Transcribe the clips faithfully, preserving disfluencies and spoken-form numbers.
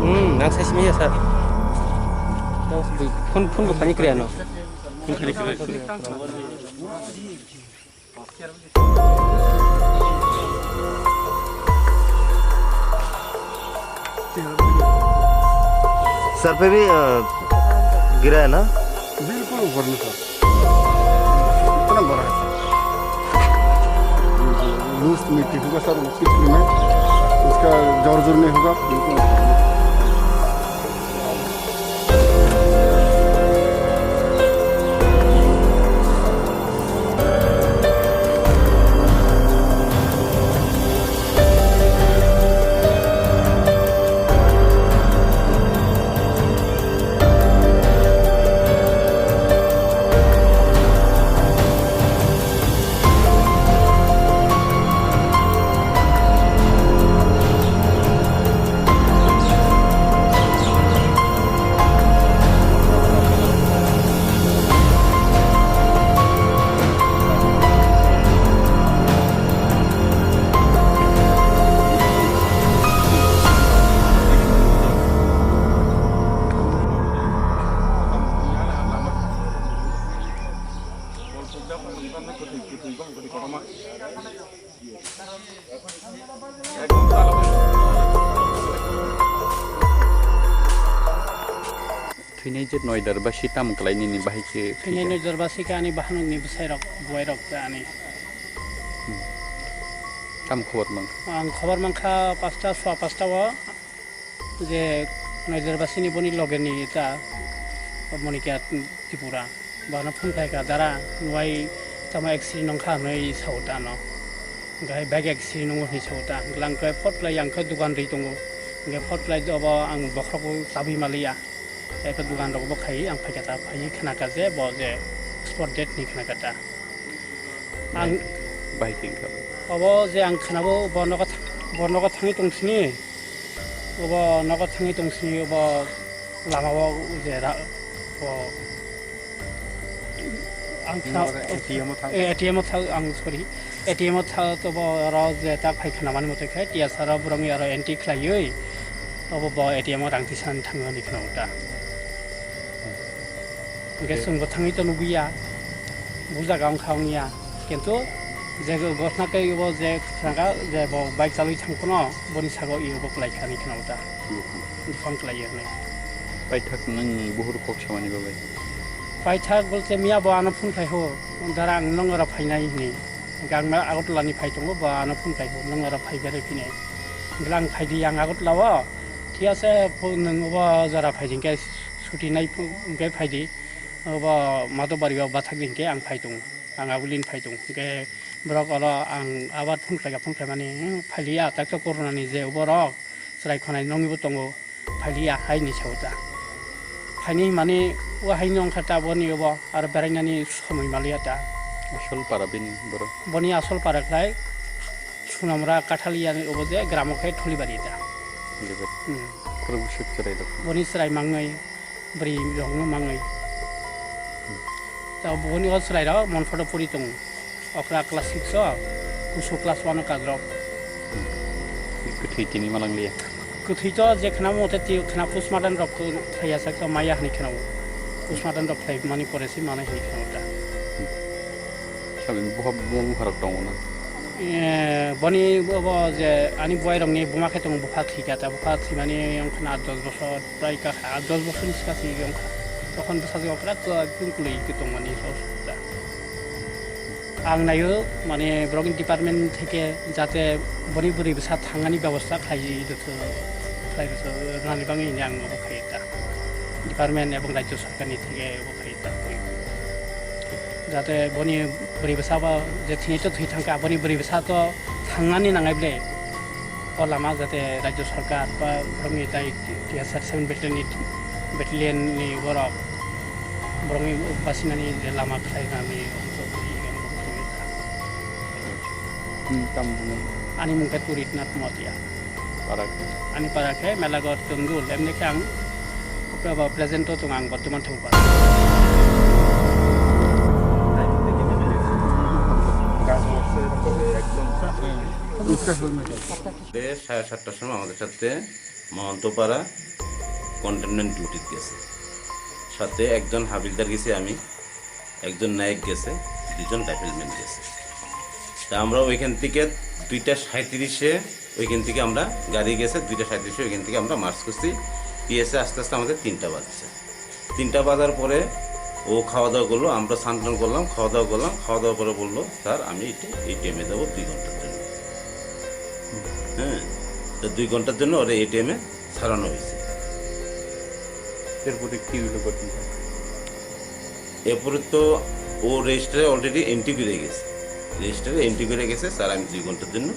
Hmm, nang sai simi ya, sir. Phone, phone bo khani kriya no. Sir पे भी, अ, गिरा है ना? बिल्कुल ऊपर में सर, इतना बड़ा है सर। लूज मिट्टी होगा सर, उसकी स्किन में उसका जोर जोर नहीं होगा, बिल्कुल ऊपर में। Thwinai je Noidar basi tamo kwlai nini bahai khe thwinai thwikha? Noidar basi khe ani bahanokni bwsairok, buairok khe ani. Hmm. Tamo khobor mankha? Ang khobor mankha pasta, sua pasta o. Je Noidar basini boni logeni ta Monika Tripura. Bano phone khlaikha, "Dara, nwai tamo accident wngkha," hwnwi sao ta ano. Hwnkhe bike accident wngo hwnwi sao ta. Hwnkhe ang khe phot khlai, ang khe dukan rwi tongo. Hwnkhe phot khlai obo ang bokhorok chabwi maliya. Eko dukan rok bo khai ang phaikha ta, phaiwi khnakha je bo je spot death ni khnakha ta. Ang bahai khe wngkha bo. Obo je ang khnabo bo nogo tha-, bo nogo thangwi tong sini. Obo nogo thangwi tong sini, obo lama o je ra-, bo ang khna-, nogo A T M o thang. Eh, A T M o thang, ang sorry. A T M o thang to bo oro je ta phai khna mani mote khe T S R o borok ni aro entry khlaiwi obo bo A T M o rang tisani thango ni khna ta. Hwnkhe chwng bo thangwi to nugwi ya, bo jaga wngkha wngya, kintu je gotna tei bo je thangkha, je bo bike chalwi thang phano boni sago i bo kwlai kha hinwi khna ta. Buphang. Buphang kwlai ya hinwi. Paithak nwng buhur kok samani bagwi? Paithak bolte miya bo ano phone khai ho, "Dara, ang nwng oro phainai," hinwi. Hwnkhe ang Agartala ni phai tongo, bo ano phone khai ho, "Nwng oro phai berai phinai." Hwnkhe ang phai di, ang Agartala o, "Thik ase, phu-, nwng obo jora phai di, hwnkhe suti nai phu-, hwnkhe phai di." Obo Madhobari o bathak di hwnkhe ang phai tongo, ang abulin phai tongo. Hwnkhe borok oro ang abar phone khlaikha, phone khlaimani, "Hmm, phailiya, tak to corona ni je obo rok chwrai khonai nongni bo tongo, phailiya," hai ni sao ta. Phaini hwnmani o hai ni wngkha ta boni obo aro berainani somoi maliya ta. Asol para bini borok? Boni asol para khlai Phunamra Kathalia ni obo je gramo khe Tholibari ta. Tholibari. Hmm. Khorokbo suk chwrai rok. Boni chwrai mangwi, bwrwi rokno mangwi. Hmm. Ta boni o chwrai rok Monphoto pori tongo. Okra class six o, kusu class one o kajrok. Hmm. Kwthwi tini manang liya. Kwthwi to je khna mote ti khna postmortem rok khlaiya sak to maya hwnwi khna. Postmortem rok khlai mani pore si manai hwnwi khna ta. Hmm. Sabi buha bung harok tongo na. Eh, boni bo, bo je ani buai rokni buma khe tongo bupha thwi kha ta, bupha thwimani wngkha na dos bosor, prai ka kha, dos bosor ni sika thwi wngkha. Tokon bwsajwk okra to ekdom kwlwi khe tongmani sosta. Ang naio mane borokni department theke jate boni bwrwi bwsa thangani bebosta khlai rwtho, khlai rwtho rwnani bagwi hwnwi ang obo khai ta. Department ebong rajyo sarkarni theke obo khai ta. Jate boni bwrwi bwsa ba je thini to thwi thangkha, boni bwrwi bwsa to thangnani nangai ble. O lama jate rajyo sarkar ba borokni tai T S R seven battalion ni, battalion ni borok borokni basinani je lama khlai nani. Hmm, tam bumung. Ani mung khe Purit Nath Motia. Para khe? Ani para khe Melagot Tundul, emni khe ang present o tongo ang bortoman Thangpa. সাড়ে সাতটার সময় আমাদের সাথে মহন্তপাড়া কন্টেনমেন্ট ডিউটিতে গেছে, সাথে একজন হাবিলদার গেছি আমি, একজন নায়েক গেছে, দুজন রাইফেলম্যান গেছে। তা আমরা ওইখান থেকে দুইটা সাঁইত্রিশে ওইখান থেকে আমরা গাড়ি গেছে, দুইটা সাঁইত্রিশে ওইখান থেকে আমরা মার্চ করছি পিএসএ। আস্তে আস্তে আমাদের তিনটা বাজছে। তিনটা বাজার পরে ও খাওয়া দাওয়া করলো, আমরা স্নান টান করলাম, খাওয়া দাওয়া করলাম। খাওয়া দাওয়ার পরে বললো, "স্যার, আমি একটু এটিএমে যাবো দুই ঘন্টার জন্য।" হ্যাঁ, তো দুই ঘন্টার জন্য ওরা এটিএমে ছাড়ানো হয়েছে। এরপরে কি হলো ঘটনা? এরপরে তো ও রেজিস্টারে অলরেডি এন্ট্রি করে গেছে, রেজিস্টারে এন্ট্রি করে গেছে, "স্যার, আমি দুই ঘন্টার জন্য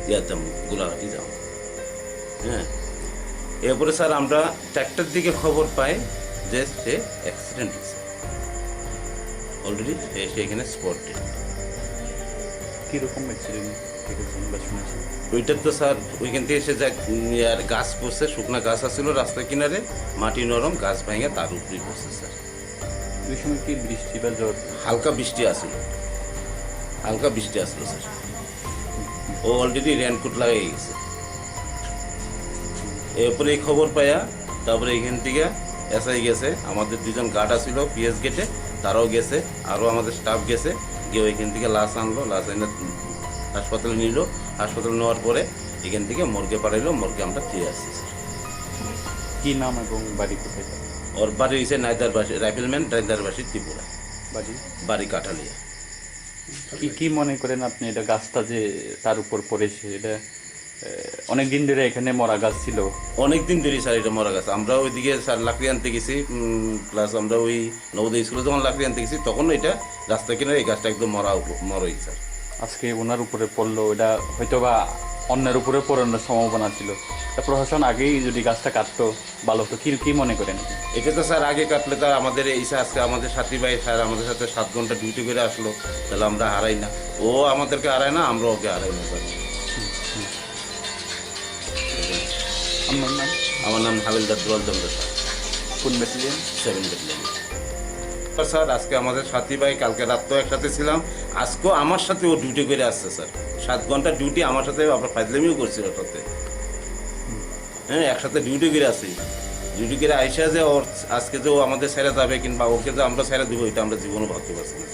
ইয়াত যাবো, গোলাঘাটে যাবো।" হ্যাঁ, এরপরে স্যার আমরা চারটার দিকে খবর পাই যে সে অ্যাক্সিডেন্ট হয়েছে, অলরেডি সে, সে এখানে স্পট ডেড। কীরকম অ্যাক্সিডেন্ট দেখেছেন বা শুনেছেন? ওইটা তো স্যার ওইখান থেকে সে যা, উম, ইয়ার গাছ পড়ছে, শুকনা গাছ আছিল রাস্তার কিনারে, মাটি নরম, গাছ ভাঙে তার উপরেই পড়ছে স্যার। ওই সময় কি বৃষ্টি বা ঝড়? হালকা বৃষ্টি আছিল, হালকা বৃষ্টি আছিল স্যার। ও অলরেডি রেইনকোট লাগাই গেছে। এরপরে এই খবর পাইয়া তারপরে এখান থেকে এসআই গেছে, আমাদের দুজন গার্ড আছিল পিএস গেটে, তারাও গেছে, আরও আমাদের স্টাফ গেছে, গিয়ে ওইখান থেকে লাশ আনলো, লাশ এনে হাসপাতালে নিল। হাসপাতালে নেওয়ার পরে এখান থেকে মর্গে পাঠাইলো, মর্গে আমরা ফিরে আসছি স্যার। কি নাম এবং বাড়ি কোথায়? ওর বাড়ি হয়েছে নাইদারবাসী, রাইফেলম্যান নাইদারবাসী, ত্রিপুরা। বাড়ি? বাড়ি কাঠালিয়া। কি, কি মনে করেন আপনি, এটা গাছটা যে তার উপর পড়েছে, এটা, আহ, অনেক দিন ধরে এখানে মরা গাছ ছিল? অনেক দিন ধরে স্যার এটা মরা গাছ। আমরা ওইদিকে স্যার লাকড়ি আনতে গেছি, উম, প্লাস আমরা ওই নবোদয় স্কুলে যখন লাকড়ি আনতে গেছি, তখন এটা রাস্তা কিনারে এই গাছটা একদম মরা উপ-, মরা হয়েছে স্যার। আজকে ওনার উপরে পড়লো, এটা হয়তো বা অন্যের উপরে পড়ানোর সম্ভাবনা ছিল। তা প্রশাসন আগেই যদি গাছটা কাটতো, ভালো হতো। কি, কি মনে করেন? এটা তো স্যার আগে কাটলে তো আমাদের এই স্যার আজকে আমাদের সাথী ভাই স্যার আমাদের সাথে সাত ঘন্টা ডিউটি করে আসলো, তাহলে আমরা হারাই না, ও আমাদেরকে হারায় না, আমরা ওকে হারাই না স্যার। আপনার নাম? আমার নাম হাবিলদার দুলাল চন্দ্র স্যার। কোন ব্যাটালিয়ন? Seven battalion. স্যার, আজকে আমাদের সাথী ভাই, কালকে রাত তো একসাথে ছিলাম, আজকেও আমার সাথে ও ডিউটি করে আসছে স্যার। সাত ঘন্টা ডিউটি আমার সাথে, আবার ফাইজলামিও করছিল ওর সাথে। হ্যাঁ, একসাথে ডিউটি করে আসি। ডিউটি করে আইসা যে ওর আজকে যে ও আমাদের ছেড়ে যাবে কিংবা ওকে যে আমরা ছেড়ে দিব, এটা আমরা জীবনও ভাবতে পারছি না।